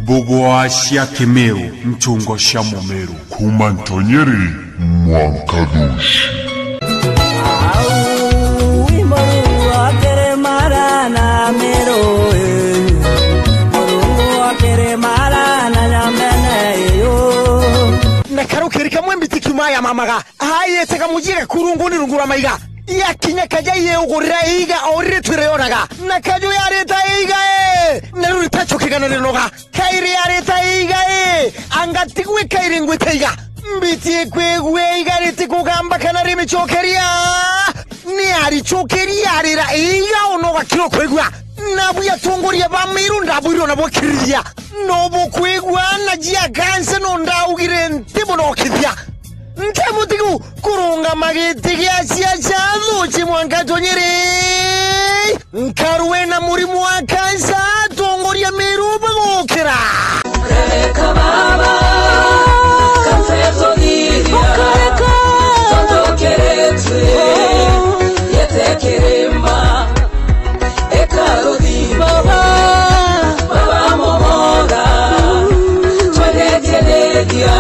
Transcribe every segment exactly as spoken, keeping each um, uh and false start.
Mbugwa cia Kimiru, nchungo cia Mumiru. Kuuma Ntonyeri mwanka Thuci. Au wimbo wa Kiremara na Miru, Murungu wa Kiremara na Nyambene iyo. Na karukiri kamwe mbiti kiuma ya mamaga. Aayete kamujie gakurunguni rungu rwa maiga. Yakinya kaja yeugurira iiga o riria twire yonaga. Na kaju yarita iiga ee, na riu ritacukigana rinoga. Kairi yarita iiga ee, anga tigwe kairi ngwite iga. Mbiti kwigua iiga ritikugamba kana rimicokeria. Ni aricokeria arira iiga unoga kiro kwigua. Nabu atongoria ba Miru ndabwirwe nabo kirithia. No bukwigua na jia kansa no ndaugire nti bunokithia. Nte mutigu kurungama giti gia ciaca thuci mwanka Tonyeri. Nkaru ena murimu wa kansa, atongoria Miru bagukira. Reka baba, kansa etothithia, totokeretwe, yete kirima. Eka ruthimbo, baba mugonga, twendetie thiria,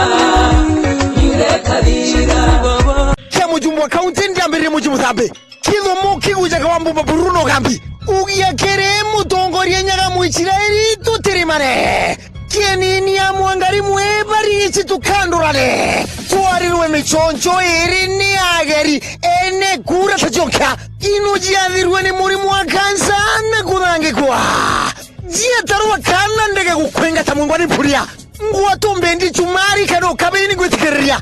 nyure kathira. Kia mujumbe wa kaunti ndiambiririe mujumbe thambi. Kithumu kigujaga wa mbumba Bruno Gambi. Ugia kiri mutongoria nyaga Muisraeli tutirimane. Kienini ya mwangari mwebari ici tukandurane. Twarirwe michoncho iri ni ageri ene kura tacionkia. Ino jiathirwe ni murimu wa kansa na kuthangikwa. Jietarwa kana ndege gukwengata mungwa ni mpuria. Ngwatumbe ndi chumari kana ukabini ngwitikiriria.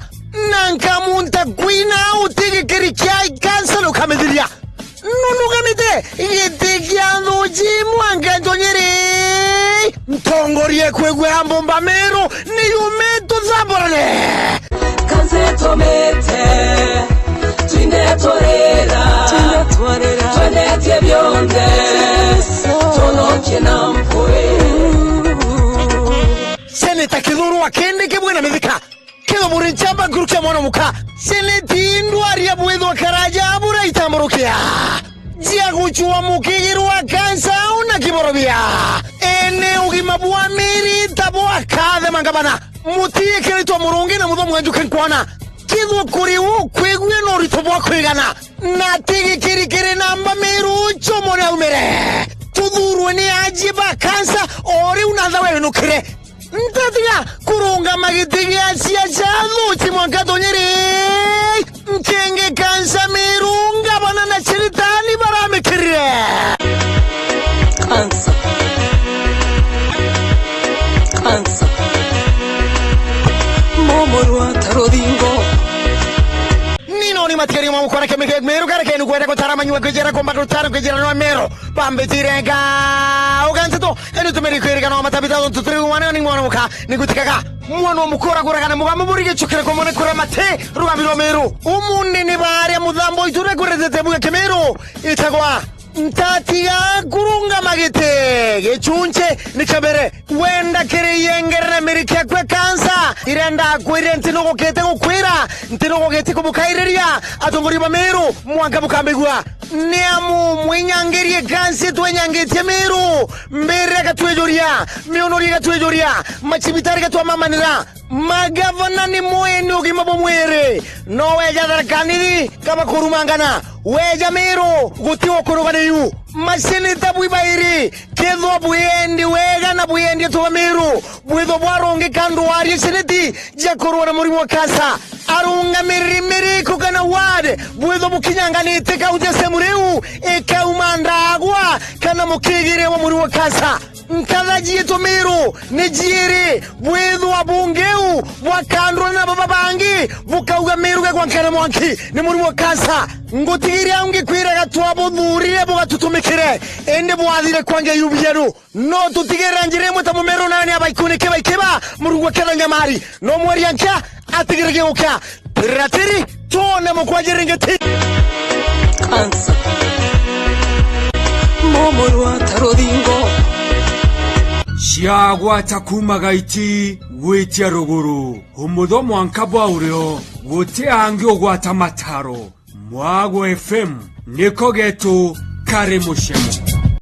Na nkamunta kwina utigikiri kia kansa na ukamithiria. Nunugamite giti kia thuji mwanka Tonyeri. Ntongorie kwigua mbumba Miru ni yume tuthamburane. Kansa itumite twinde turira, twinde turira, twendetie bionthe, tunokie na mpwi. Seneta Kithuru akindi kibwe na mithika. Kilo muri nchamba nkuru kia mwana muka. Seneti ndwari ya bwithwa karaja bura itamburukia. Jia guchua mukigirwa kansa una kiborobia. Ene ugima bwa miri ta bwa kathe mangabana. Mutiikiritwe murungi na muthomu enjuke nkwana. Kithwa kuri u kwigua na urito bwa kwigana. Na tigikiri kiri namba Miru chomo ni aumire. Tuthurwe ni aji ba kansa o riu na thawe winukire. Ntatiga kurungama giti gia ciaca thuci mwanka Tonyeri. Nkenge kansa Miru ngabana na ciritani baramikirire. Kansa. Kansa. Momorwa ta ruthingo. Nino ni matigari ma mukora kemike Miru kare kenu kwenda gutara manyua kwijira kumba gutara kwijira no Miru. Bambitire nga uganzito. Enu tumeri kwirigana wa matabita tuturi wana ni mwana muka ni gutikaga. Mwana wa mukora kuragana mugambo muri gicukire kwa mwana kura mate rugamiro Miru. Umunene baria muthambo iture kuretete buga Kimiru itagwa. Ntatiga kurungama giti gichunche ni kabere. Wenda kiri yengere na miriki akwe kansa. Irenda kwire nti nugukite gukwira, nti nugukite kubukairiria. Atongori ba Miru mwanka bukambigua. Ni amu mwinyangirie kansi twenyangitie Miru, mbirire gatwijuria, miunuri gatwijuria, macibitari gatwamamanira, magavana ni mweni ugima bwa mwiri, no weja Tharaka Nithi kaba kurumangana, weja Miru guti ukurugana iu, maseneta bwi bairi, kethwa bwiendi wega na bwiendi tuba Miru, bwithwa bwarungika ndwari seneti, ja kurua na murimu wa kansa. Arungamiriri miriku kana ward bwitho bukinyanganite kaunti ya Semu riu ikauma ndagwa kana mukigire wa murimu wa kansa? Nkatha jiitu Miru ni jiiri bwithwa bungeu bwakandurana na baba bangi bukauga Miru gegwankana mwanki ni murimu wa kansa. Ngutigire au ngikwiraga twabuthurire bugatutumikire indi bwathire kwangia iu bienu. No tutigirira njira imwe ta mumeru nani abaikunike baikiba, Murungu aketha nyamari. No mweria nkia atigire gigukia. Tirira tiri, twone mukwanje ringiti. Kansa. Momorwa ta ruthingo. Ciagwata kuuma gaiti gwitia ruguru. Umutho mwanka bwa urio, guti angi ugwata mataro. Mwago F M niko getu kari mucemo.